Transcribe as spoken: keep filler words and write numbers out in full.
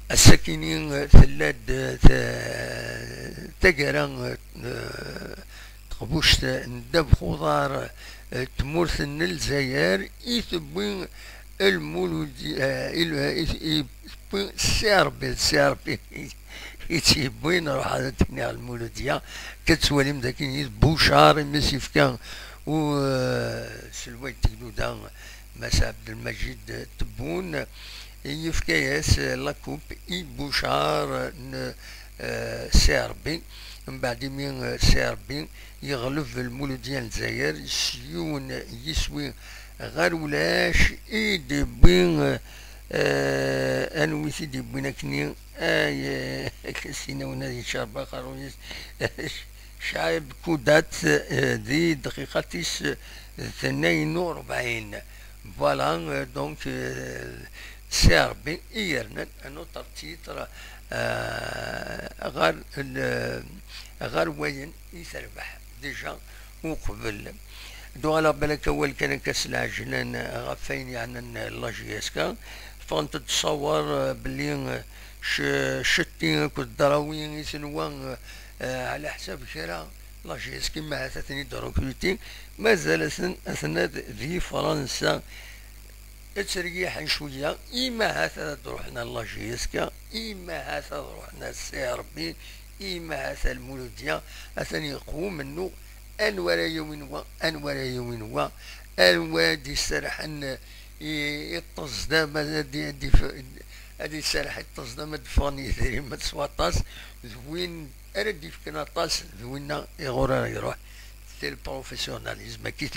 Ass-akini tella-d, eh, ta-, taggara, eh, teqbuct n ddabex uḍar, eh, tmurt n Lezzayer i tewwi lmuludi, eh, i, i, i tewwi Si Ṛebbi, d Si Ṛebbi i tt-yewwin, ruḥ ad d-iniɣ lmuludya. Akka tettwalim d akin i Bucar, imi s-yefka u, eh, selway n tegduda, Mass Abdelmajid Tebboune, yefka-yas, eh, la coupe i Bucar n, eh, Si Ṛebbi. Mbeɛd imi, eh, Si Ṛebbi yeɣleb lmuludya n Lezzayer s yiwen yiswi ɣer ulac, i d-iwwi, eh, anwi t-id-iwwin akkenni, ay, eh, sinawen ad yeččar baqerru-is, Cɛib Kudat, eh, di dqiqat-is, eh, tnayen u rebɛin. Voilà, euh, donc, euh, Si Ṛebbi i yernan un autre titre, euh, ɣer, ɣer wayen i terbeḥ déjà uqbel. Ad uɣaleɣ balak awal kan akka s lɛejlan ɣef wayen yeɛnan la J S K. Ffɣent-d ṣṣawer, euh, belli, euh, c-, Cetti akked Drawi i tenwa, euh, ɛla ḥsab kra la J S K, ma ahat ad ten-id-rekruti, mazal-asen aten-ad di Fransa. Ad tteryiḥen cwiya, imahat ad d-ruḥen ar la J S K, imahat ad ruḥen ar Si Ṛebbi, imahat ar Lmuludya. Atan yeqwa umennuɣ, anwa ara yawin wa, anwa ara yawin wa, anwa ad d-iserḥen i, i ṭṭezdam, ad, ad, ad, ad iserḥ i ṭṭezdam, ad d-ffɣen yidrimen s waṭas, d win ara d-ifken aṭas, d winna iɣur ara iruḥ. C'est le professionnalisme, kkit